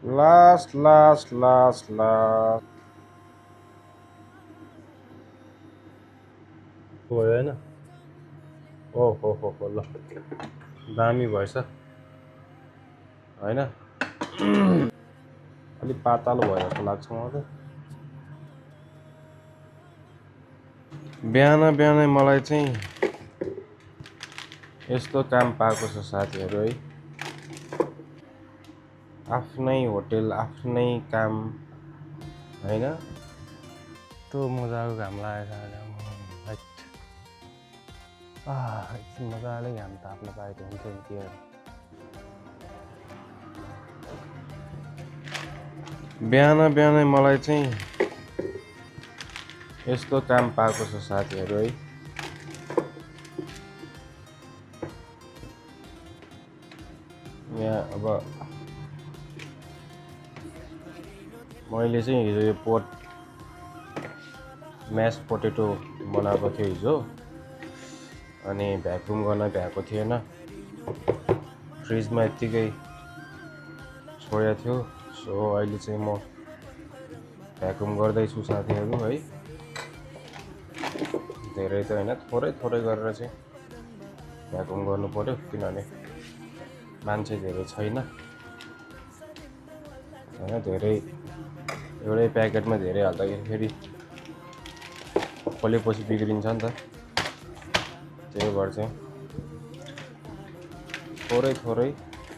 Last भयो होइन। ओहो ल दामी भएछ होइन। अलिक पातलो भयो जस्तो लाग्छ मलाई त। बिहान बिहानै मलाई चाहिँ यस्तो काम पाएको छ साथीहरू है। आफ्नै होटेल आफ्नै काम होइन। यस्तो मजाको घाम लागेको एकछिन मजाले घाम ताप्न पाएको हुन्थ्यो नि के गर्नु। बिहान बिहानै मलाई चाहिँ यस्तो काम पाएको छ साथीहरू है। यहाँ अब मैले चाहिँ हिजो यो म्यास पोटेटो बनाएको थियो हिजो, अनि भ्याकुम गर्न भ्याएको थिएन, फ्रिजमा यत्तिकै छोडेको थियो। सो अहिले चाहिँ म भ्याकुम गर्दैछु साथीहरू है। धेरै त होइन, थोरै गरेर चाहिँ भ्याकुम गर्नु पर्यो, किनभने मान्छे धेरै छैन होइन। धेरै एउटै प्याकेटमा धेरै हाल्दाखेरि फेरि खोलेपछि बिग्रिन्छ नि त। त्यही भएर चाहिँ थोरै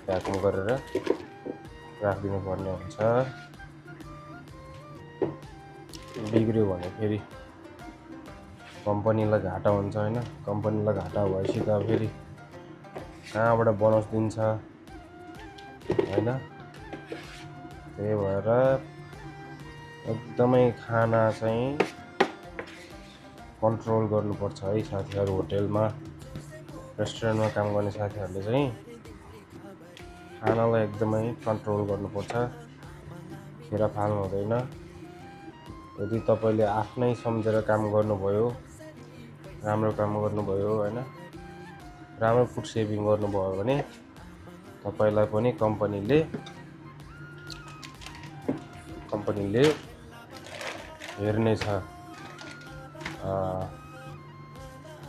भ्याकुम गरेर राखिदिनु पर्ने हुन्छ। बिग्रियो भने फेरि कम्पनीलाई घाटा हुन्छ होइन। कम्पनीलाई घाटा भएपछि त फेरि कहाँबाट बोनस दिन्छ होइन। त्यही भएर एकदमै खाना चाहिँ कन्ट्रोल गर्नुपर्छ है साथीहरू। होटेलमा रेस्टुरेन्टमा काम गर्ने साथीहरूले चाहिँ खानालाई एकदमै कन्ट्रोल गर्नुपर्छ, खेर फाल्नु हुँदैन। यदि तपाईँले आफ्नै सम्झेर काम गर्नुभयो, राम्रो काम गर्नुभयो होइन, राम्रो फुड सेभिङ गर्नुभयो भने तपाईँलाई पनि कम्पनीले हेर्नेछ,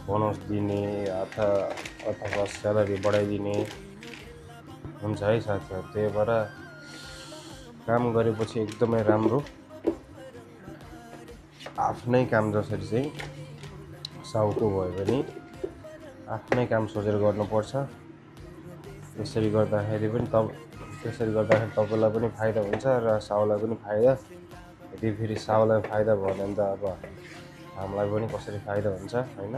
बोनस दिने अथवा स्यालेरी बढाइदिने हुन्छ है साथीहरू। त्यही भएर काम गरेपछि एकदमै राम्रो आफ्नै काम जसरी चाहिँ साउको भयो भने आफ्नै काम सोचेर गर्नुपर्छ। त्यसरी गर्दाखेरि तपाईँलाई पनि फाइदा हुन्छ र साउलाई पनि फाइदा। यदि फेरि साउलाई फाइदा भयो भने त अब हामीलाई पनि कसरी फाइदा हुन्छ होइन।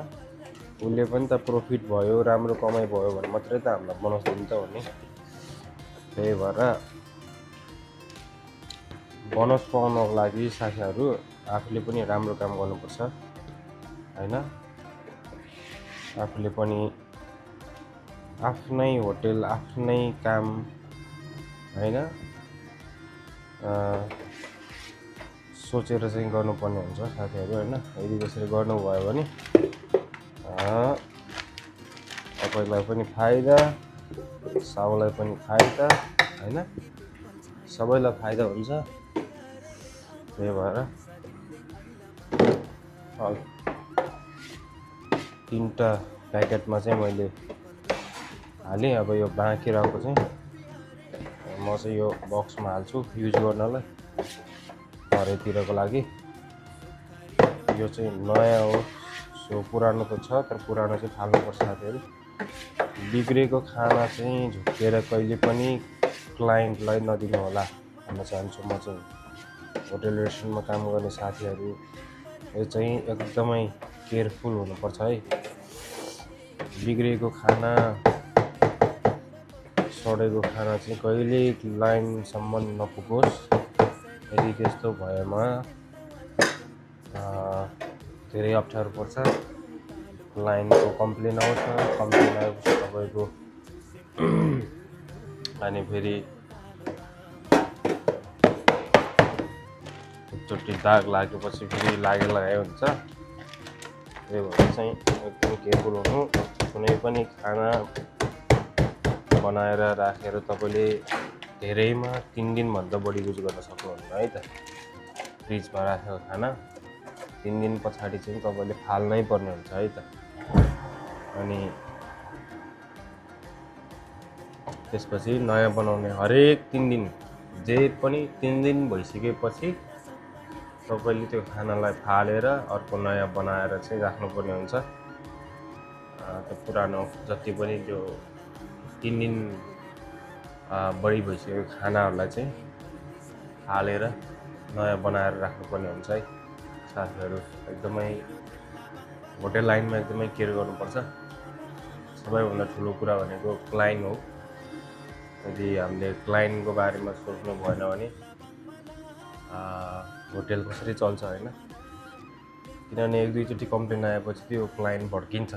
उसले पनि त प्रफिट भयो, राम्रो कमाइ भयो भने मात्रै त हामीलाई बोनस दिन्छ भने। त्यही भएर बोनस पाउनको लागि साथीहरू आफूले पनि राम्रो काम गर्नुपर्छ होइन। आफूले पनि आफ्नै होटेल आफ्नै काम होइन सोचेर चाहिँ गर्नुपर्ने हुन्छ साथीहरू होइन। यदि त्यसरी गर्नुभयो भने तपाईँलाई पनि फाइदा, साउलाई पनि फाइदा होइन, सबैलाई फाइदा हुन्छ। त्यही भएर 3टा प्याकेटमा चाहिँ मैले हालेँ। अब यो बाँकी रहेको चाहिँ म चाहिँ यो बक्समा हाल्छु युज गर्नलाई घरैतिरको लागि। यो चाहिँ नयाँ हो, सो पुरानो त छ, तर पुरानो चाहिँ फाल्नुपर्छ साथीहरू। बिग्रेको खाना चाहिँ झुक्किएर कहिले पनि क्लाइन्टलाई नदिनु होला भन्न चाहन्छु म चाहिँ। होटेल रेस्टुरेन्टमा काम गर्ने साथीहरू यो चाहिँ एकदमै केयरफुल हुनुपर्छ है। बिग्रेको खाना, सडेको खाना चाहिँ कहिले लाइनसम्म नपुगोस्। यदि त्यस्तो भएमा धेरै अप्ठ्यारो पर्छ। लाइनको कम्प्लेन आउँछ, कम्प्लेन आएपछि तपाईँको अनि फेरि एकचोटि दाग लागेपछि फेरि लगाइ हुन्छ। त्यही भएर चाहिँ एकदम केयरफुल हुनु। कुनै पनि खाना बनाएर राखेर तपाईँले धेरैमा 3 दिनभन्दा बढी युज गर्न सक्नुहुन्न है त। फ्रिजमा राखेको खाना 3 दिन पछाडि चाहिँ तपाईँले फाल्नै पर्ने हुन्छ है त। अनि त्यसपछि नयाँ बनाउने हरेक 3 दिन, जे पनि 3 दिन भइसकेपछि तपाईँले त्यो खानालाई फालेर अर्को नयाँ बनाएर चाहिँ राख्नुपर्ने हुन्छ। त्यो पुरानो जति पनि त्यो 3 दिन बढी भइसकेको खानाहरूलाई चाहिँ हालेर नयाँ बनाएर राख्नुपर्ने हुन्छ है साथीहरू। एकदमै होटेल लाइनमा एकदमै केयर गर्नुपर्छ। सबैभन्दा ठुलो कुरा भनेको क्लाइन्ट हो। यदि हामीले क्लाइन्टको बारेमा सोच्नु भएन भने होटेल कसरी चल्छ होइन। किनभने 1-2 चोटि कम्प्लेन आएपछि त्यो क्लाइन्ट भड्किन्छ,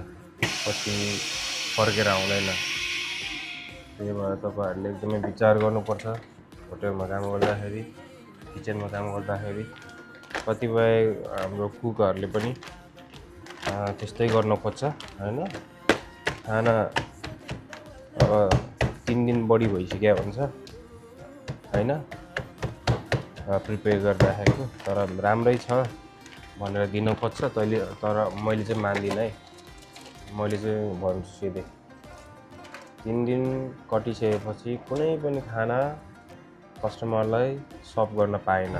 पछि फर्केर आउँदैन। त्यही भएर तपाईँहरूले एकदमै विचार गर्नुपर्छ होटेलमा काम गर्दाखेरि, किचनमा काम गर्दाखेरि। कतिपय हाम्रो कुकहरूले पनि त्यस्तै गर्न खोज्छ होइन। खाना अब 3 दिन बढी भइसक्यो भन्छ होइन प्रिपेयर गरिराखेको, तर राम्रै छ भनेर दिन खोज्छ तैँले, तर मैले चाहिँ मान्दिनँ है। मैले चाहिँ भन्छु सिधै 3 दिन कटिसकेपछि कुनै पनि खाना कस्टमरलाई सर्भ गर्न पाएन,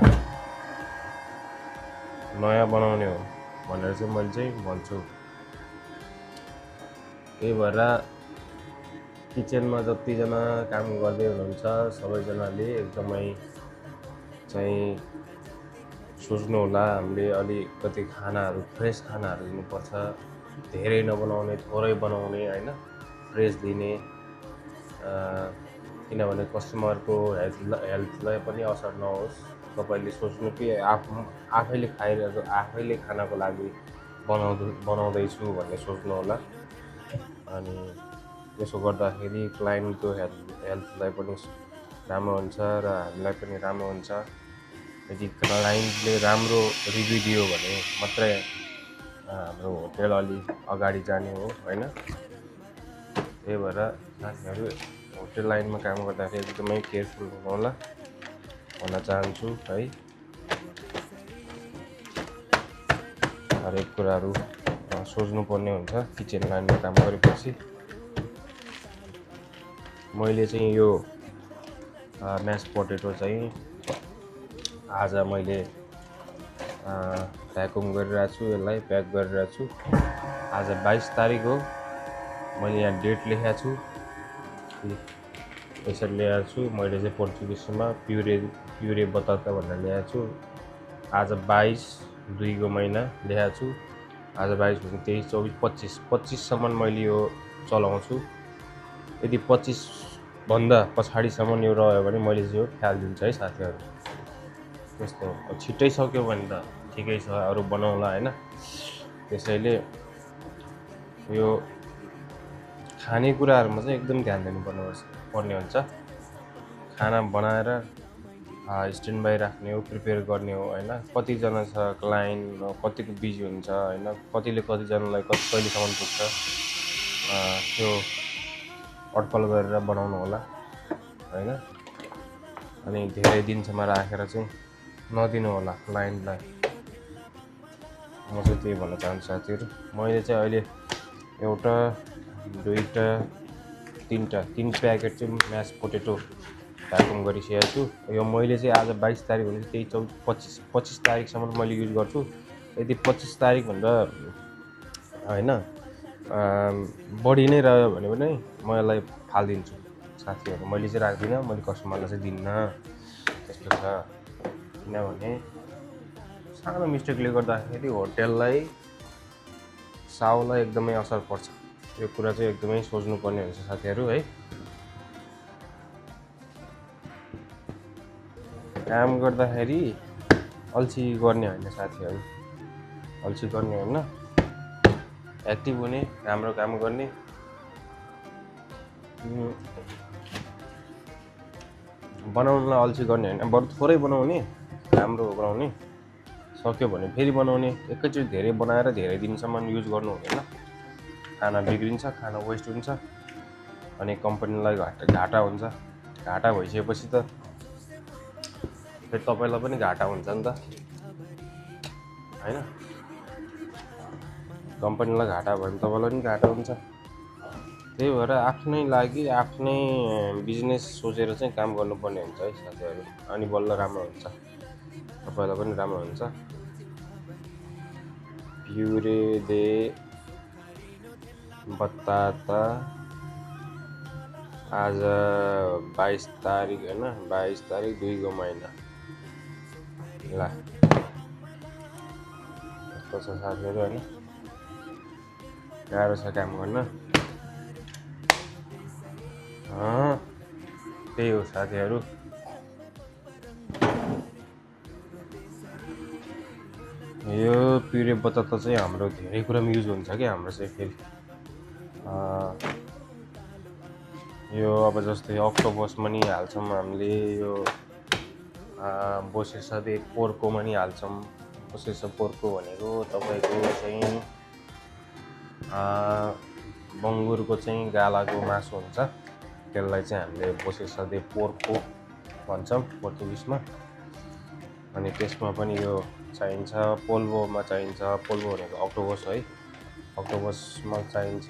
नयाँ बनाउने हो भनेर चाहिँ मैले चाहिँ भन्छु। त्यही भएर किचनमा जतिजना काम गर्दै हुनुहुन्छ सबैजनाले एकदमै चाहिँ सोच्नु होला। हामीले अलिकति खानाहरू फ्रेस खानाहरू दिनुपर्छ, धेरै नबनाउने, थोरै बनाउने होइन, फ्रेस दिने। किनभने कस्टमरको हेल्थलाई पनि असर नहोस्। तपाईँले सोच्नु कि आफैले खाइरहेको, आफैले खानाको लागि बनाउँदैछु भन्ने सोच्नु होला। अनि त्यसो गर्दाखेरि क्लाइन्टको हेल्थलाई पनि राम्रो हुन्छ र हामीलाई पनि राम्रो हुन्छ। यदि क्लाइन्टले राम्रो रिभ्यू दियो भने मात्रै हाम्रो होटेल अलि अगाडि जाने हो होइन। त्यही भएर साथीहरू होटेल लाइनमा काम गर्दाखेरि एकदमै केयरफुल हुनु होला भन्न चाहन्छु है। हरेक कुराहरू सोच्नुपर्ने हुन्छ किचन लाइनमा काम गरेपछि। मैले चाहिँ यो म्यास पोटेटो चाहिँ आज मैले भ्याकुम गरिरहेको छु, यसलाई प्याक गरिरहेको छु। आज 22 तारिक हो। मैले यहाँ डेट लेखेको छु, यसरी ल्याएको छु। मैले चाहिँ पोर्चुगिजमा प्युरे बताता भनेर ल्याएको छु। आज 22 को महिना ल्याएको छु। आज 22 भने 23, 24, 25सम्म मैले यो चलाउँछु। यदि 25 भन्दा पछाडिसम्म यो रह्यो भने मैले चाहिँ यो फ्यालिदिन्छु है साथीहरू। त्यस्तो हो। छिट्टै सक्यो भने त ठिकै छ, अरू बनाउँला होइन। त्यसैले यो खानेकुराहरूमा चाहिँ एकदम ध्यान दिनुपर्ने हुन्छ। खाना बनाएर स्ट्यान्ड बाई राख्ने हो, प्रिपेयर गर्ने हो होइन। कतिजना छ क्लाइन्ट, कतिको बिजी हुन्छ होइन, कतिजनालाई कहिलेसम्म पुग्छ, त्यो अड्कल गरेर बनाउनु होला होइन। अनि धेरै दिनसम्म राखेर चाहिँ नदिनु होला क्लाइन्टलाई। म चाहिँ त्यही भन्न चाहन्छु साथीहरू। मैले चाहिँ अहिले एउटा, दुईवटा, तीन प्याकेट चाहिँ म्यास पोटेटो भ्याकुम गरिसकेको छु। यो मैले चाहिँ आज 22 तारिक भने 23, 24, 25 तारिकसम्म मैले युज गर्छु। यदि 25 तारिकभन्दा होइन बढी नै रह्यो भने पनि म यसलाई फालिदिन्छु साथीहरू। मैले चाहिँ राख्दिनँ, मैले कस्टमरलाई चाहिँ दिन्न। त्यस्तो छ। किनभने सानो मिस्टेकले गर्दाखेरि होटेललाई, साउलाई एकदमै असर पर्छ। यो कुरा चाहिँ एकदमै सोच्नुपर्ने हुन्छ साथीहरू है। काम गर्दाखेरि अल्छी गर्ने होइन साथीहरू, अल्छी गर्ने होइन, एक्टिभ हुने, राम्रो काम गर्ने। बनाउनलाई अल्छी गर्ने होइन, बरु थोरै बनाउने, राम्रो बनाउने, सक्यो भने फेरि बनाउने। एकैचोटि धेरै बनाएर धेरै दिनसम्म युज गर्नु हुँदैन। खाना बिग्रिन्छ, खाना वेस्ट हुन्छ अनि कम्पनीलाई घाटा हुन्छ। घाटा भइसकेपछि त फेरि तपाईँलाई पनि घाटा हुन्छ नि त हैन। कम्पनीलाई घाटा भयो भने तपाईँलाई पनि घाटा हुन्छ। त्यही भएर आफ्नै लागि आफ्नै बिजनेस सोचेर चाहिँ काम गर्नुपर्ने हुन्छ है साथीहरू, अनि बल्ल राम्रो हुन्छ, तपाईँलाई पनि राम्रो हुन्छ। प्युरे दे बताता आज 22 तारिक हैन, 22 तारिक 2 को महिना। ल कस्तो छ साथीहरू हैन, गाह्रो छ काम गर्न। त्यही हो साथीहरू। यो प्युरे बताता चाहिँ हाम्रो धेरै कुरामा युज हुन्छ क्या हाम्रो चाहिँ फेरि। यो अब जस्तै अक्टोपसमा नि हाल्छौँ हामीले, यो बोसेसदे पोर्कोमा नि हाल्छौँ। बोसेस पोर्को भनेको तपाईँको चाहिँ बङ्गुरको चाहिँ गालाको मासु हुन्छ, त्यसलाई चाहिँ हामीले बोसेसदे पोर्को भन्छौँ पोर्तुगिजमा। अनि त्यसमा पनि यो चाहिन्छ, पोल्भोमा चाहिन्छ, पोल्भो भनेको अक्टोपस है, अक्टोपसमा चाहिन्छ।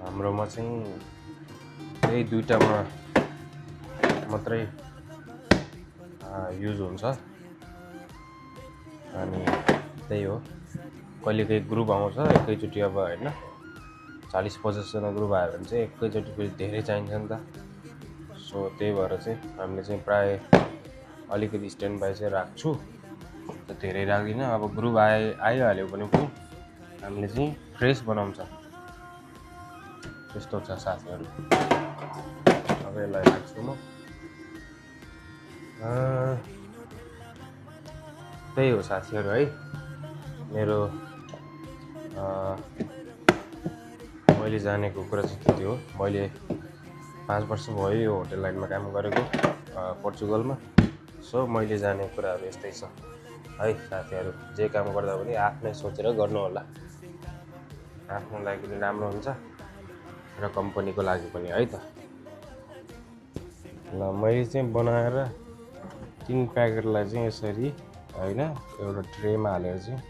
हाम्रोमा चाहिँ यही दुईटामा मात्रै युज हुन्छ। अनि त्यही हो, कहिले कहीँ ग्रुप आउँछ एकैचोटि, अब होइन 40-50 जना ग्रुप आयो भने चाहिँ एकैचोटि फेरि धेरै चाहिन्छ नि त। सो त्यही भएर चाहिँ हामीले चाहिँ प्राय अलिकति स्ट्यान्ड बाई चाहिँ राख्छु, त धेरै राख्दिनँ। अब ग्रुप आइहाल्यो भने पनि हामीले चाहिँ फ्रेस बनाउँछ, त्यस्तो छ साथीहरू। अब यसलाई राख्छु म। त्यही हो साथीहरू है, मेरो मैले जानेको कुरा चाहिँ के थियो। मैले 5 वर्ष भयो यो होटल लाइनमा काम गरेको पोर्चुगलमा। सो मैले जानेको कुराहरू यस्तै छ है साथीहरू। जे काम गर्दा पनि आफ्नै सोचेर गर्नु होला, आफ्नो लागि पनि राम्रो हुन्छ र कम्पनीको लागि पनि है त। ल मैले चाहिँ बनाएर 3 प्याकेटलाई चाहिँ यसरी होइन एउटा ट्रेमा हालेर चाहिँ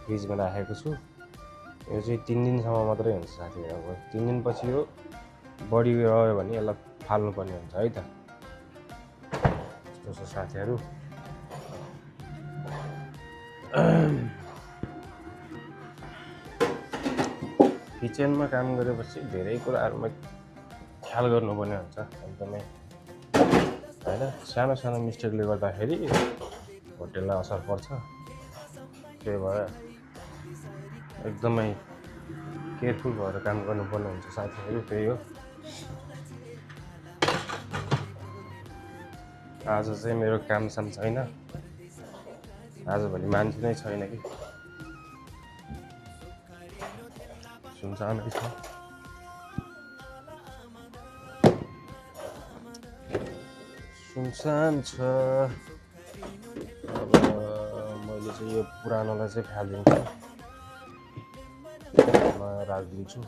फ्रिजमा राखेको छु। यो चाहिँ 3 दिनसम्म मात्रै हुन्छ साथीहरू। अब 3 दिनपछि यो बढी रह्यो भने यसलाई फाल्नुपर्ने हुन्छ है त। त्यस्तो छ साथीहरू। किचनमा काम गरेपछि धेरै कुराहरूमा ख्याल गर्नुपर्ने हुन्छ एकदमै होइन। सानो सानो मिस्टेकले गर्दाखेरि होटेललाई असर पर्छ। त्यही भएर एकदमै केयरफुल भएर काम गर्नुपर्ने हुन्छ साथीहरू। त्यही हो। आज चाहिँ मेरो कामसाम छैन, आजभोलि मान्छे नै छैन कि, सुनसानै छ। सुनसान छ। अब मैले चाहिँ यो पुरानोलाई चाहिँ फालिदिन्छु, राखिदिन्छु।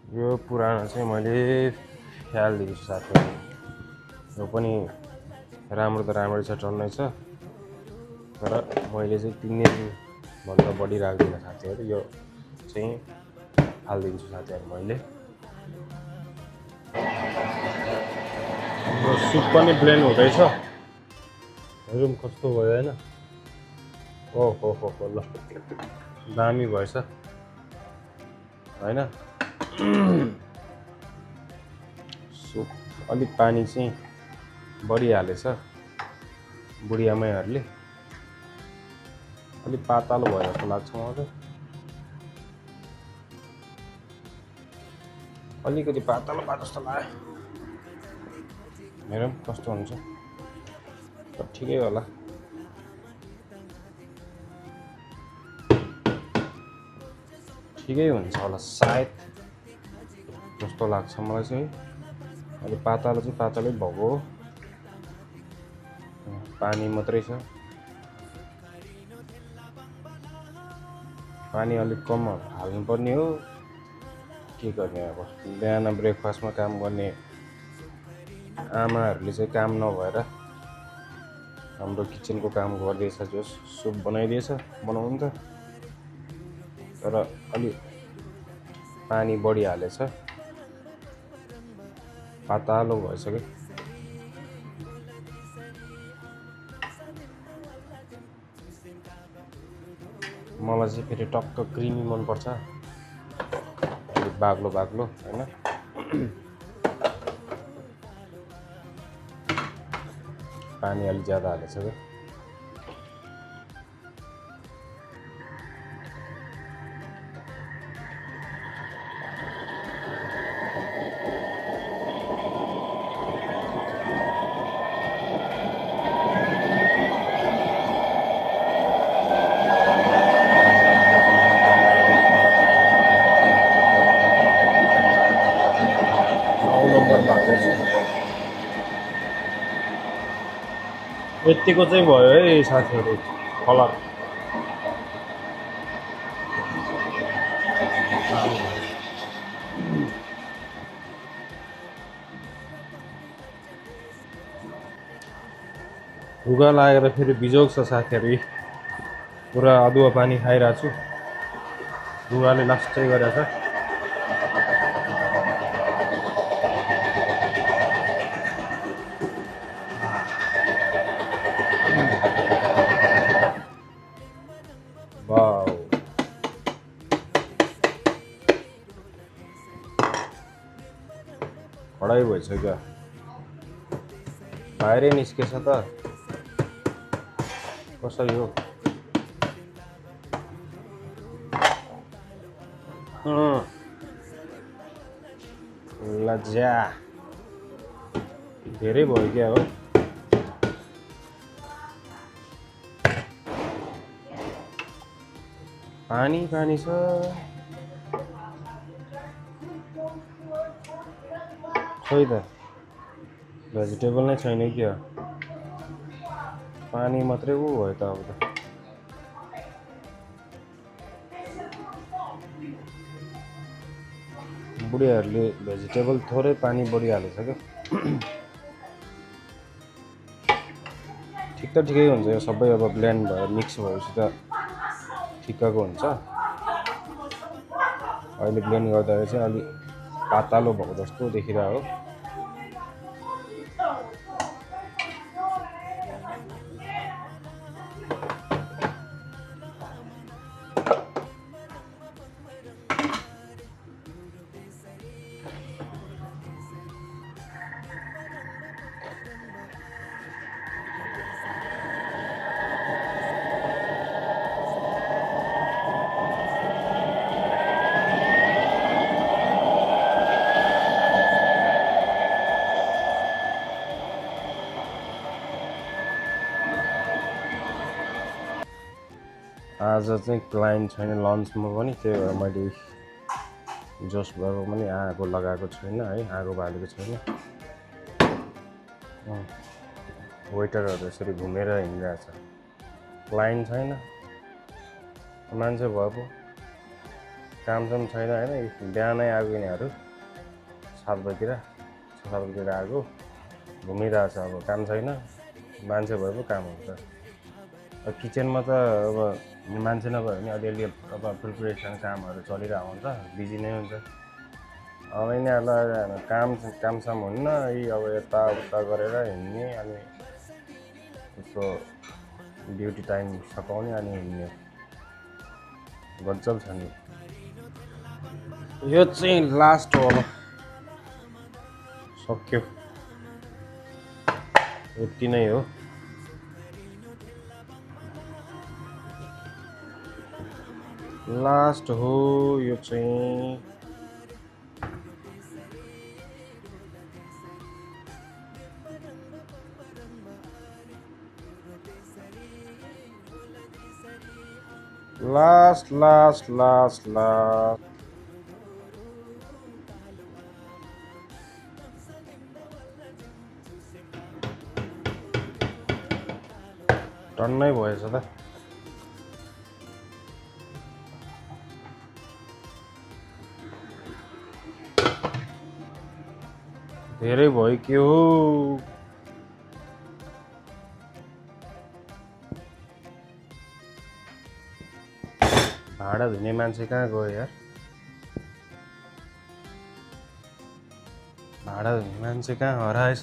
यो पुरानो चाहिँ मैले फालिदिन्छु साथीहरू। यो पनि राम्रो त राम्रै छ, टन्नै छ, तर मैले चाहिँ 3 दिनभन्दा बढी राख्दिनँ साथीहरू। यो चाहिँ हालिदिन्छु साथीहरू मैले। सुप पनि ब्लेन्ड हुँदैछ, हेरौँ कस्तो भयो होइन। ओहो ल दामी भएछ होइन। सुप अलिक पानी चाहिँ बढी हालेछ बुढियामाईहरूले, अलिक पातलो भयो जस्तो लाग्छ मलाई। अलिकति पातलो भए जस्तो लाग्यो। हेरौँ कस्तो हुन्छ, ठिकै होला। ठिकै हुन्छ होला सायद जस्तो लाग्छ मलाई चाहिँ। अलिक पातलो चाहिँ पातलै भएको हो, पानी मात्रै छ। पानी अलिक कम हाल्नुपर्ने हो। के गर्ने अब बिहान ब्रेकफास्टमा काम गर्ने आमाहरूले चाहिँ काम नभएर हाम्रो किचनको काम गर्दैछ। जोस सुप बनाइदिएछ, बनाउनु त, तर अलि पानी बढी हालेछ, पातलो भएछ कि। मलाई चाहिँ फेरि टक्क क्रिमी मनपर्छ, अलिक बाग्लो बाग्लो होइन। पानी अलिक ज्यादा हालेछ कि। यतिको चाहिँ भयो है साथीहरू कलर। रुगा लागेर फेरि बिजोग छ साथीहरू, पुरा अदुवा पानी खाइरहेको छु, रुगाले लास्टै गरेछ। वाउ, खडाइ भइसक्यो, बाहिरै निस्केछ त। कसरी हो? लज्जा धेरै भयो क्या हो। पानी पानी छ, खोइ त भेजिटेबल नै छैन क्या, पानी मात्रै उ भयो त। अब त बुढीहरूले भेजिटेबल थोरै पानी बढी हालेछ क्या। ठिक त ठिकै हुन्छ यो सबै, अब ब्लेन्ड भएर मिक्स भएपछि त ठिक्कको हुन्छ। अहिले ब्लेन्ड गर्दाखेरि चाहिँ अलि पातलो भएको जस्तो देखिरहेको हो। आज चाहिँ क्लाइन्ट छैन लन्चमा पनि, त्यही भएर मैले जोस भएको पनि आगो लगाएको छैन है, आगो बालेको छैन। वेटरहरू यसरी घुमेर हिँडिरहेछ, क्लाइन्ट छैन, मान्छे भयो पो, काम चाहिँ छैन होइन। बिहानै आएको यिनीहरू 7 बजीतिर 6-7 बजीतिर आएको, घुमिरहेछ। अब काम छैन, मान्छे भयो पो काम हुन्छ। किचनमा त अब मान्छे नभयो भने अलिअलि अब प्रिपरेसन कामहरू चलिरहेको हुन्छ, बिजी नै हुन्छ। अब यिनीहरूलाई कामसाम हुन्न, यी अब यताउता गरेर हिँड्ने, अनि उसको ड्युटी टाइम सकाउने अनि हिँड्ने गजब छ नि। यो चाहिँ लास्ट हो, अब सक्यो, यति नै हो। लास्ट हो यो चाहिँ। लास्ट लास्ट लास्ट लास्ट टन्नै भएछ त। धेरै भयो के हो? भाडा धुने मान्छे कहाँ गयो यार? भाडा धुने मान्छे कहाँ हराएछ?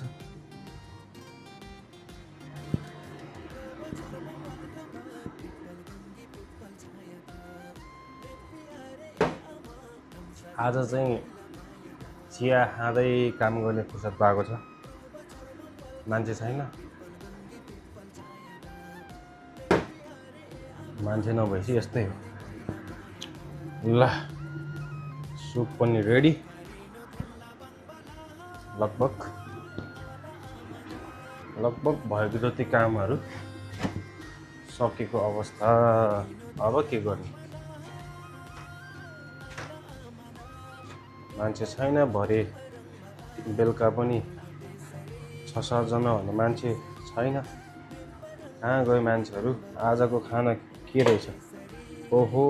आज चाहिँ चिया खाँदै काम गर्ने फुर्सद पाएको छ। मान्छे छैन। मान्छे नभएपछि यस्तै हो। ल सुप पनि रेडी लगभग भएको जति कामहरू सकेको अवस्था। अब के गर्ने? मान्छे छैन। भरे बेलुका पनि 6-7 जना भन्दा मान्छे छैन। कहाँ गयो मान्छेहरू? आजको खाना के रहेछ? ओहो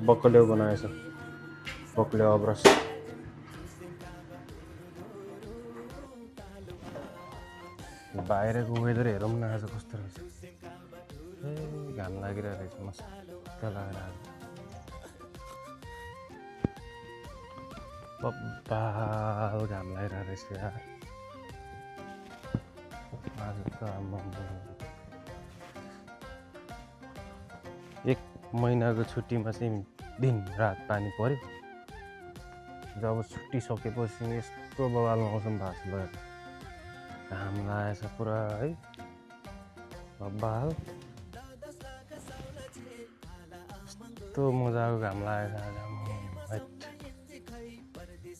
बकल्यो बनाएछ। बकल्यो अब्रस। बाहिरको वेदर हेरौँ न आज कस्तो रहेछ। ए घाम लागिरहेको रहेछ मस्त लागेर आज। बब्बाल घाम लागिरहेको रहेछ यार आज त। एक महिनाको छुट्टीमा चाहिँ दिन रात पानी पर्यो। जब छुट्टी सकेपछि यस्तो बवाल मौसम भएको छ। घाम लागेछ पुरा है बब्बाल। यस्तो मजाको घाम लागेछ आज।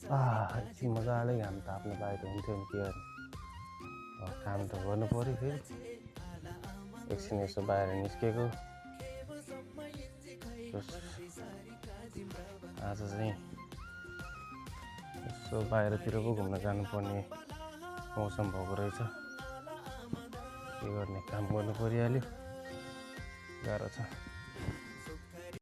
यति मजाले घाम ताप्नु पाएको हुन्थ्यो नि के गर्ने। काम त गर्नु पर्यो। फेरि एकछिन यसो बाहिर निस्केको। आज चाहिँ यसो बाहिरतिर पो घुम्न जानुपर्ने मौसम भएको रहेछ। के गर्ने? काम गर्नु परिहाल्यो। गाह्रो छ।